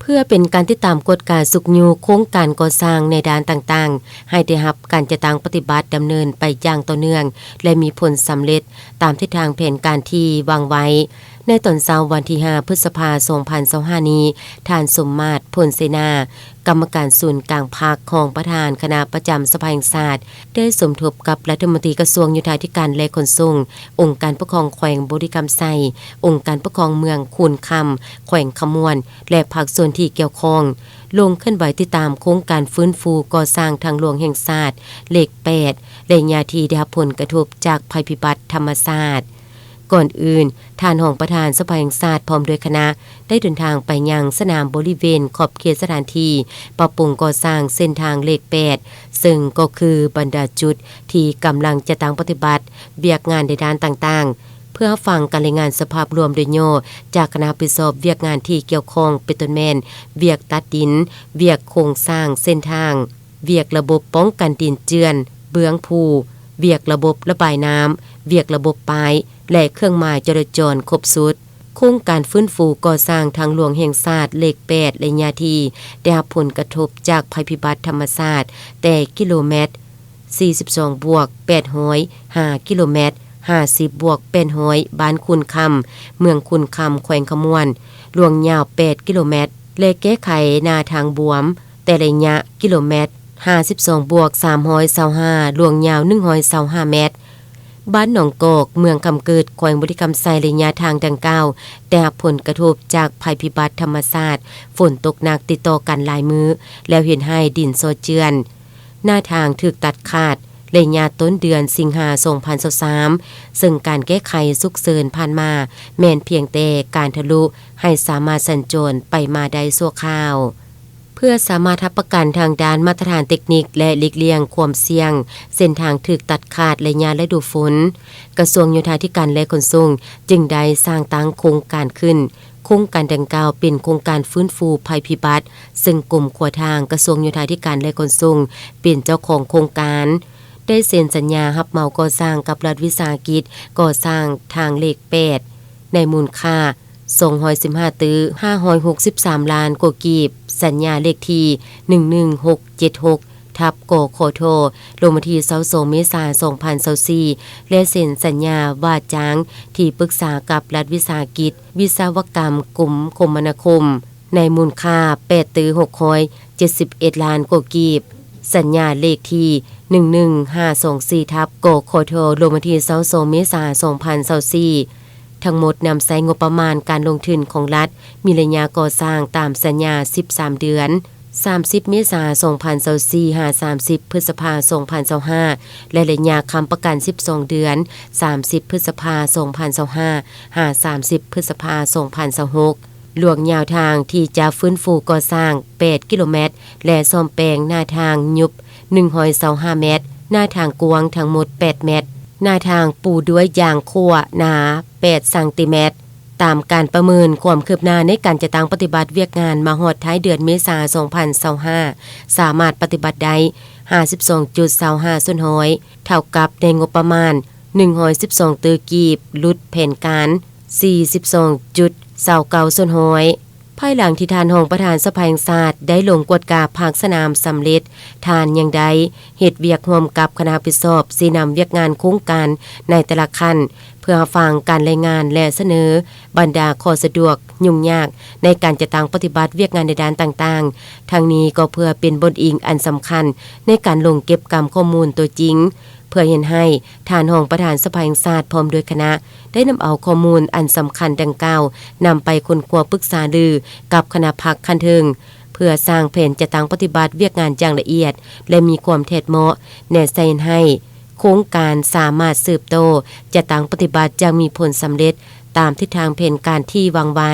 ເພື່ອເປັນການຕິດຕາມກວດກາຊຸກຍູ້ໂຄງການກໍ່ສ້າງໃນດ້ານຕ່າງໆ ໃຫ້ໄດ້ຮັບການຈັດຕັ້ງປະຕິບັດດຳເນີນໄປຢ່າງຕໍ່ເນື່ອງ ແລະ ມີຜົນສຳເລັດຕາມທິດທາງແຜນການທີ່ວາງໄວ້, ໃນຕອນເຊົ້າວັນທີຫ້າ ພຶດສະພາ ສອງພັນຊາວຫ້ານີ້, ທ່ານ ສົມມາດ ພົນເສນາ, ກຳມະການສູນກາງພັກ, ຮອງປະທານຄະນະປະຈຳສະພາແຫ່ງຊາດ, ໄດ້ສົມທົບກັບລັດຖະມົນຕີກະຊວງໂຍທາທິການ ແລະ ຂົນສົ່ງ, ອົງການປົກຄອງແຂວງບໍລິຄຳໄຊ, ອົງການປົກຄອງເມືອງຄູນຄຳ, ແຂວງຄຳມ່ວນ ແລະ ພາກສ່ວນທີ່ກ່ຽວຂ້ອງ ລົງເຄື່ອນໄຫວຕິດຕາມໂຄງການຟື້ນຟູກໍ່ສ້າງທາງຫຼວງແຫ່ງຊາດເລກແປດ ໄລຍະທີ່ໄດ້ຮັບຜົນກະທົບຈາກໄພພິບັດທຳມະຊາດ. ກ່ອນອື່ນ, ທ່ານຮອງປະທານສະພາແຫ່ງຊາດ ພ້ອມດ້ວຍຄະນະ ໄດ້ເດີນທາງໄປຍັງສະໜາມບໍລິເວນຂອບເຂດສະຖານທີ່ປັບປຸງກໍ່ສ້າງເສັ້ນທາງເລກແປດ ເຊິ່ງກໍຄືບັນດາຈຸດທີ່ກຳລັງຈັດຕັ້ງປະຕິບັດວຽກງານໃນດ້ານຕ່າງໆ ເພື່ອຮັບຟັງການລາຍງານສະພາບລວມໂດຍຫຍໍ້ຈາກຄະນະຮັບຜິດຊອບວຽກງານທີ່ກ່ຽວຂ້ອງ ເປັນຕົ້ນແມ່ນ ວຽກຕັດດິນ, ວຽກໂຄງສ້າງເສັ້ນທາງ, ວຽກລະບົບປ້ອງກັນດິນເຈື່ອນ, ເບື້ອງພູ, ວຽກລະບົບລະບາຍນ້ຳ, ວຽກລະບົບປ້າຍ ແລະ ເຄື່ອງໝາຍຈະລາຈອນຄົບຊຸດ. ໂຄງການຟື້ນຟູກໍ່ສ້າງທາງຫຼວງແຫ່ງຊາດເລກແປດ ໄລຍະທີ່ໄດ້ຮັບຜົນກະທົບຈາກໄພພິບັດທຳມະຊາດ ແຕ່ກິໂລແມັດ ສີ່ສິບສອງບວກແປດຮ້ອຍ ຫາກິໂລແມັດ ຫ້າສິບບວກແປດຮ້ອຍ ບ້ານຄູນຄຳ, ເມືອງຄູນຄຳ, ແຂວງຄຳມ່ວນ, ລວງຍາວແປດກິໂລແມັດ ແລະ ແກ້ໄຂໜ້າທາງບວມ ແຕ່ໄລຍະກິໂລແມັດ ຫ້າສິບສອງບວກສາມຮ້ອຍຊາວຫ້າ ລວງຍາວໜຶ່ງຮ້ອຍຊາວຫ້າແມັດ. ບ້ານໜອງກອກ, ເມືອງຄຳເກີດ, ແຂວງບໍລິຄຳໄຊ, ໄລຍະທາງດັ່ງກ່າວ ໄດ້ຮັບຜົນກະທົບຈາກໄພພິບັດທຳມະຊາດ, ຝົນຕົກໜັກຕິດຕໍ່ກັນຫຼາຍມື້ ແລ້ວເຮັດໃຫ້ດິນຊອດເຈື່ອນ, ໜ້າທາງຖືກຕັດຂາດ ໄລຍະຕົ້ນເດືອນສິງຫາ ສອງພັນຊາວສາມ ເຊິ່ງການແກ້ໄຂສຸກເສີນຜ່ານມາ ແມ່ນພຽງແຕ່ການທະລຸ ໃຫ້ສາມາດສັນຈອນໄປມາໄດ້ຊົ່ວຄາວ. ເພື່ອສາມາດຮັບປະກັນທາງດ້ານມາດຕະຖານເຕັກນິກ ແລະ ຫຼີກລ່ຽງຄວາມສ່ຽງເສັ້ນທາງຖືກຕັດຂາດໄລຍະລະດູຝົນ, ກະຊວງໂຍທາທິການ ແລະ ຂົນສົ່ງ ຈຶ່ງໄດ້ສ້າງຕັ້ງໂຄງການຂຶ້ນ. ໂຄງການດັ່ງກ່າວເປັນໂຄງການຟື້ນຟູໄພພິບັດ, ເຊິ່ງກົມຂົວທາງກະຊວງໂຍທາທິການ ແລະ ຂົນສົ່ງ ເປັນເຈົ້າຂອງໂຄງການ, ໄດ້ເຊັນສັນຍາຮັບເໝົາກໍ່ສ້າງກັບລັດວິສາຫະກິດກໍ່ສ້າງທາງເລກແປດ ໃນມູນຄ່າ ສອງຮ້ອຍສິບຫ້າຕື້ ຫ້າຮ້ອຍຫົກສິບສາມລ້ານກວ່າກີບ, ສັນຍາເລກທີ ໜຶ່ງໜຶ່ງຫົກເຈັດຫົກ ທັບ ກຂທ ລົງວັນທີ ຊາວສອງເມສາ ສອງພັນຊາວສີ່ ແລະ ເຊັນສັນຍາວ່າຈ້າງທີ່ປຶກສາກັບລັດວິສາຫະກິດ ວິສະວະກຳ ກົມຄົມມະນາຄົມ ໃນມູນຄ່າ ແປດຕື້ ຫົກຮ້ອຍເຈັດສິບເອັດລ້ານກວ່າກີບ, ສັນຍາເລກທີ ໜຶ່ງໜຶ່ງຫ້າສອງສີ່ ທັບ ກຂທ ລົງວັນທີ ຊາວສອງເມສາ ສອງພັນຊາວສີ່. ທັງໝົດນຳໃຊ້ງົບປະມານການລົງທຶນຂອງລັດ ມີໄລຍະກໍ່ສ້າງຕາມສັນຍາ ສິບສາມເດືອນ, ສາມສິບເມສາ ສອງພັນຊາວສີ່ ຫາ ສາມສິບ ພຶດສະພາ ສອງພັນຊາວຫ້າ ແລະ ໄລຍະຄ້ຳປະກັນ ສິບສອງເດືອນ, ສາມສິບ ພຶດສະພາ ສອງພັນຊາວຫ້າ ຫາ ສາມສິບ ພຶດສະພາ ສອງພັນຊາວຫົກ. ລວງຍາວທາງທີ່ຈະຟື້ນຟູກໍ່ສ້າງ ແປດກິໂລແມັດ ແລະ ສ້ອມແປງໜ້າທາງຍຸບ ໜຶ່ງຮ້ອຍຊາວຫ້າແມັດ, ໜ້າທາງກວ້າງທັງໝົດ ແປດແມັດ, ໜ້າທາງປູດ້ວຍຢາງຂົວໜາ ແປດຊັງຕີແມັດ. ຕາມການປະເມີນຄວາມຄືບໜ້າໃນການຈັດຕັ້ງປະຕິບັດວຽກງານມາຮອດທ້າຍເດືອນເມສາ ສອງພັນຊາວຫ້າ ສາມາດປະຕິບັດໄດ້ ຫ້າສິບສອງຈຸດຊາວຫ້າສ່ວນຮ້ອຍ ເທົ່າກັບໃນງົບປະມານ ໜຶ່ງຮ້ອຍສິບສອງຕື້ກີບ, ຫຼຸດແຜນການ ສີ່ສິບສອງຈຸດຊາວເກົ້າສ່ວນຮ້ອຍ. ພາຍຫຼັງທີ່ທ່ານຮອງປະທານສະພາແຫ່ງຊາດໄດ້ລົງກວດກາພາກສະໜາມສຳເລັດ, ທ່ານຍັງໄດ້ເຮັດວຽກຮ່ວມກັບຄະນະຮັບຜິດຊອບຊີ້ນຳວຽກງານໂຄງການໃນແຕ່ລະຂັ້ນ ເພື່ອຮັບຟັງການລາຍງານ ແລະ ສະເໜີບັນດາຂໍ້ສະດວກ, ຫຍຸ້ງຍາກໃນການຈັດຕັ້ງປະຕິບັດວຽກງານໃນດ້ານຕ່າງໆ. ທັງນີ້ກໍເພື່ອເປັນບ່ອນອີງອັນສຳຄັນໃນການລົງເກັບກຳຂໍ້ມູນຕົວຈິງ, ເພື່ອເຮັດໃຫ້ທ່ານຮອງປະທານສະພາແຫ່ງຊາດ ພ້ອມດ້ວຍຄະນະ ໄດ້ນຳເອົາຂໍ້ມູນອັນສຳຄັນດັ່ງກ່າວ ນຳໄປຄົ້ນຄວ້າປຶກສາລືກັບຄະນະພັກຂັ້ນເທິງ ເພື່ອສ້າງແຜນຈັດຕັ້ງປະຕິບັດວຽກງານຢ່າງລະອຽດ ແລະ ມີຄວາມແທດເໝາະ, ແນໃສ່ເຮັດໃຫ້ໂຄງການສາມາດສືບຕໍ່ຈັດຕັ້ງປະຕິບັດຢ່າງມີຜົນສຳເລັດຕາມທິດທາງແຜນການທີ່ວາງໄວ້.